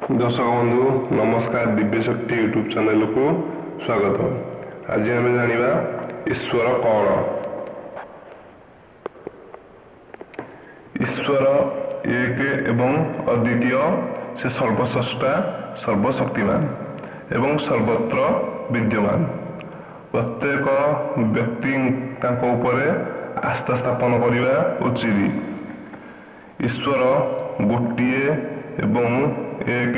ଦର୍ଶକ ବନ୍ଧୁ ନମସ୍କାର, ଦିବ୍ୟଶକ୍ତି ୟୁଟ୍ୟୁବ୍ ଚ୍ୟାନେଲକୁ ସ୍ୱାଗତ। ଆଜି ଆମେ ଜାଣିବା ଈଶ୍ୱର କ'ଣ। ଈଶ୍ୱର ଏକ ଏବଂ ଅଦ୍ୱିତୀୟ। ସେ ସର୍ବସ୍ରଷ୍ଟା, ସର୍ବଶକ୍ତିମାନ ଏବଂ ସର୍ବତ୍ର ବିଦ୍ୟମାନ। ପ୍ରତ୍ୟେକ ବ୍ୟକ୍ତି ତାଙ୍କ ଉପରେ ଆସ୍ଥା ସ୍ଥାପନ କରିବା ଉଚିତ। ଈଶ୍ୱର ଗୋଟିଏ ଏବଂ ଏକ,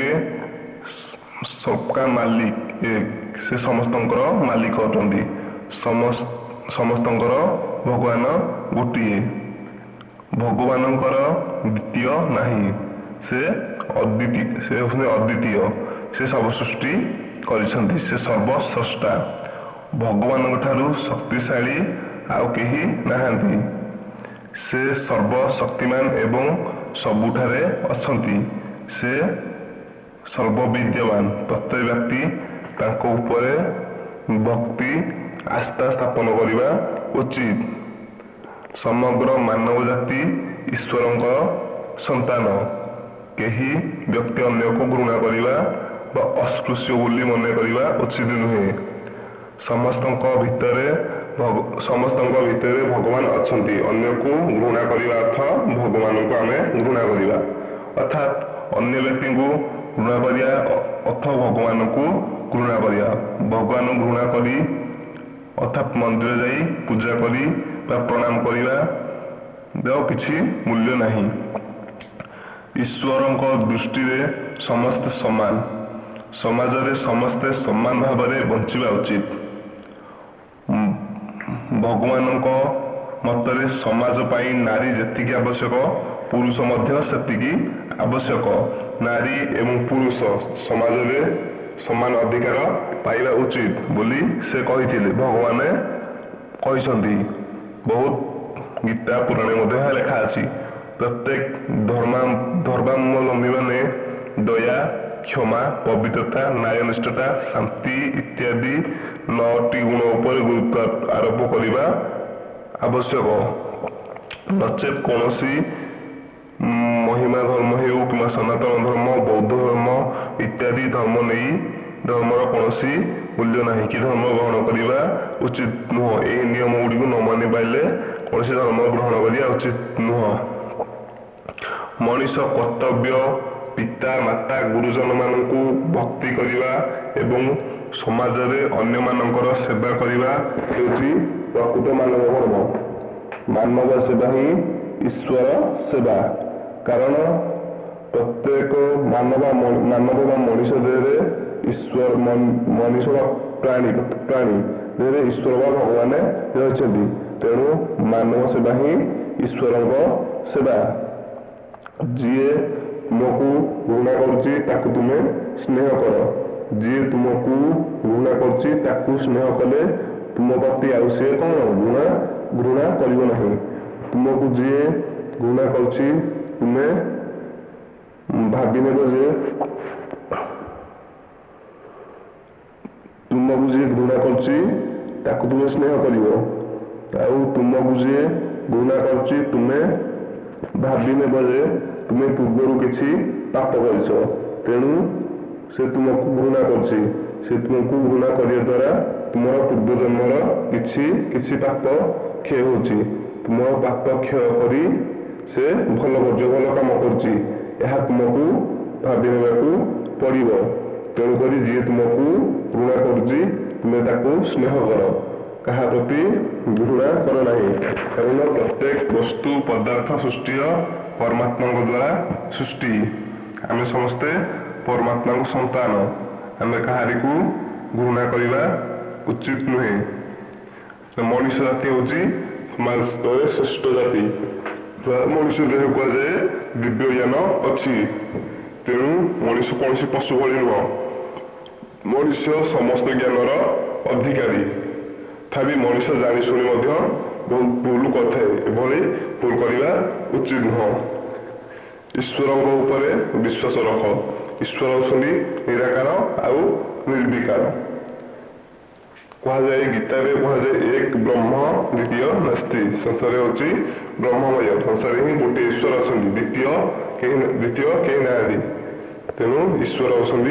ସବକା ମାଲିକ ଏକ। ସେ ସମସ୍ତଙ୍କର ମାଲିକ ଅଟନ୍ତି। ସମସ୍ତଙ୍କର ଭଗବାନ ଗୋଟିଏ। ଭଗବାନଙ୍କର ଦ୍ୱିତୀୟ ନାହିଁ। ସେ ଅଦ୍ୱିତୀୟ, ସେ ହେଉଛନ୍ତି ଅଦ୍ୱିତୀୟ। ସେ ସବୁ ସୃଷ୍ଟି କରିଛନ୍ତି। ସେ ସର୍ବସ୍ରଷ୍ଟା। ଭଗବାନଙ୍କ ଠାରୁ ଶକ୍ତିଶାଳୀ ଆଉ କେହି ନାହାନ୍ତି। ସେ ସର୍ବଶକ୍ତିମାନ ଏବଂ ସବୁଠାରେ ଅଛନ୍ତି। ସେ ସର୍ବବିଦ୍ୟମାନ। ପ୍ରତ୍ୟେକ ବ୍ୟକ୍ତି ତାଙ୍କ ଉପରେ ଭକ୍ତି ଆସ୍ଥା ସ୍ଥାପନ କରିବା ଉଚିତ। ସମଗ୍ର ମାନବ ଜାତି ଈଶ୍ୱରଙ୍କ ସନ୍ତାନ। କେହି ବ୍ୟକ୍ତି ଅନ୍ୟକୁ ଘୃଣା କରିବା ବା ଅସ୍ପୃଶ୍ୟ ବୋଲି ମନେ କରିବା ଉଚିତ ନୁହେଁ। ସମସ୍ତଙ୍କ ଭିତରେ ଭଗବାନ ଅଛନ୍ତି। ଅନ୍ୟକୁ ଘୃଣା କରିବା ଅର୍ଥ ଭଗବାନଙ୍କୁ ଆମେ ଘୃଣା କରିବା, ଅର୍ଥାତ୍ ଅନ୍ୟ ବ୍ୟକ୍ତିଙ୍କୁ ଘୃଣା କରିବା ଅର୍ଥ ଭଗବାନଙ୍କୁ ଘୃଣା କରିବା। ଭଗବାନଙ୍କୁ ଘୃଣା କରି ଅର୍ଥାତ୍ ମନ୍ଦିର ଯାଇ ପୂଜା କରି ବା ପ୍ରଣାମ କରିବା କିଛି ମୂଲ୍ୟ ନାହିଁ। ଈଶ୍ୱରଙ୍କ ଦୃଷ୍ଟିରେ ସମସ୍ତେ ସମାନ। ସମାଜରେ ସମସ୍ତେ ସମାନ ଭାବରେ ବଞ୍ଚିବା ଉଚିତ। ଭଗବାନଙ୍କ ମତରେ ସମାଜ ପାଇଁ ନାରୀ ଯେତିକି ଆବଶ୍ୟକ, ପୁରୁଷ ମଧ୍ୟ ସେତିକି ଆବଶ୍ୟକ। ନାରୀ ଏବଂ ପୁରୁଷ ସମାଜରେ ସମାନ ଅଧିକାର ପାଇବା ଉଚିତ ବୋଲି ସେ କହିଥିଲେ, ଭଗବାନ କହିଛନ୍ତି। ବହୁତ ଗୀତା ପୁରାଣରେ ମଧ୍ୟ ଏହା ଲେଖା ଅଛି। ପ୍ରତ୍ୟେକ ଧର୍ମାବଲମ୍ବୀମାନେ ଦୟା, କ୍ଷମା, ପବିତ୍ରତା, ନ୍ୟାୟନିଷ୍ଠତା, ଶାନ୍ତି ଇତ୍ୟାଦି 9ଟି ଗୁଣ ଉପରେ ଗୁରୁତ୍ୱ ଆରୋପ କରିବା ଆବଶ୍ୟକ। ନଚେତ୍ କୌଣସି ମହିମା ଧର୍ମ ହେଉ କିମ୍ବା ସନାତନ ଧର୍ମ, ବୌଦ୍ଧ ଧର୍ମ ଇତ୍ୟାଦି ଧର୍ମ ନେଇ ଧର୍ମର କୌଣସି ମୂଲ୍ୟ ନାହିଁ କି ଧର୍ମ ଗ୍ରହଣ କରିବା ଉଚିତ ନୁହଁ। ଏହି ନିୟମ ଗୁଡ଼ିକୁ ନ ମାନି ପାରିଲେ କୌଣସି ଧର୍ମ ଗ୍ରହଣ କରିବା ଉଚିତ ନୁହଁ। ମଣିଷ କର୍ତ୍ତବ୍ୟ ପିତା ମାତା ଗୁରୁଜନମାନଙ୍କୁ ଭକ୍ତି କରିବା ଏବଂ ସମାଜରେ ଅନ୍ୟମାନଙ୍କର ସେବା କରିବା ହେଉଛି ପ୍ରକୃତ ମାନବ ଧର୍ମ। ମାନବ ସେବା ହିଁ ଈଶ୍ୱର ସେବା। କାରଣ ପ୍ରତ୍ୟେକ ମାନବ ବା ମଣିଷ ଦେହରେ ଈଶ୍ୱର, ମଣିଷ ବା ପ୍ରାଣୀ ଦେହରେ ଈଶ୍ୱର ବା ଭଗବାନ ରହିଛନ୍ତି। ତେଣୁ ମାନବ ସେବା ହିଁ ଈଶ୍ୱରଙ୍କ ସେବା। ଯିଏ ତୁମକୁ ଘୃଣା କରୁଛି ତାକୁ ତୁମେ ସ୍ନେହ କର। ଯିଏ ତୁମକୁ ଘୃଣା କରୁଛି ତାକୁ ସ୍ନେହ କଲେ ତୁମ ପ୍ରତି ଆଉ ସିଏ କ'ଣ ଘୃଣା କରିବ ନାହିଁ। ତୁମକୁ ଯିଏ ଘୃଣା କରୁଛି ତୁମେ ଭାବିନେବ ଯେ ତୁମକୁ ଯିଏ ଘୃଣା କରୁଛି ତାକୁ ତୁମେ ସ୍ନେହ କରିବ, ଆଉ ତୁମକୁ ଯିଏ ଘୃଣା କରୁଛି ତୁମେ ଭାବିନେବ ଯେ ତୁମେ ପୂର୍ବରୁ କିଛି ପାପ କରିଛ, ତେଣୁ ସେ ତୁମକୁ ଘୃଣା କରୁଛି। ସେ ତୁମକୁ ଘୃଣା କରିବା ଦ୍ୱାରା ତୁମର ପୂର୍ବଜନ୍ମର କିଛି କିଛି ପାପ କ୍ଷୟ ହେଉଛି। ତୁମର ପାପ କ୍ଷୟ କରି ସେ ଭଲ କରୁଛି, ଭଲ କାମ କରୁଛି, ଏହା ତୁମକୁ ଭାବି ନେବାକୁ ପଡ଼ିବ। ତେଣୁକରି ଯିଏ ତୁମକୁ ଘୃଣା କରୁଛି ତୁମେ ତାକୁ ସ୍ନେହ କର, କାହା ପ୍ରତି ଘୃଣା କର ନାହିଁ। କାରଣ ପ୍ରତ୍ୟେକ ବସ୍ତୁ ପଦାର୍ଥ ସୃଷ୍ଟିର ପରମାତ୍ମାଙ୍କ ଦ୍ୱାରା ସୃଷ୍ଟି। ଆମେ ସମସ୍ତେ ପରମାତ୍ମାଙ୍କ ସନ୍ତାନ। ଆମେ କାହାରିକୁ ଘୃଣା କରିବା ଉଚିତ ନୁହେଁ। ମଣିଷ ଜାତି ହେଉଛି ସମାଜରେ ଶ୍ରେଷ୍ଠ ଜାତି। ମଣିଷ ଦେହ କୁହାଯାଏ ଦିବ୍ୟ ଜ୍ଞାନ ଅଛି। ତେଣୁ ମଣିଷ କୌଣସି ପଶୁ ଭଳି ନୁହଁ। ମଣିଷ ସମସ୍ତ ଜ୍ଞାନର ଅଧିକାରୀ। ତଥାପି ମଣିଷ ଜାଣିଶୁଣି ମଧ୍ୟ ବହୁତ ଭୁଲ କରିଥାଏ। ଏଭଳି ଭୁଲ କରିବା ଉଚିତ ନୁହଁ। ଈଶ୍ୱରଙ୍କ ଉପରେ ବିଶ୍ୱାସ ରଖ। ଈଶ୍ୱର ହେଉଛନ୍ତି ନିରାକାର ଆଉ ନିର୍ବିକାର। କୁହାଯାଏ ଗୀତାରେ କୁହାଯାଏ ଏକ ବ୍ରହ୍ମ ଦ୍ୱିତୀୟ ନାସ୍ତି। ସଂସାର ହେଉଛି ବ୍ରହ୍ମମୟ। ସଂସାରରେ ହିଁ ଗୋଟିଏ ଈଶ୍ୱର ଅଛନ୍ତି, ଦ୍ୱିତୀୟ କେହି ନାହାନ୍ତି। ତେଣୁ ଈଶ୍ୱର ହେଉଛନ୍ତି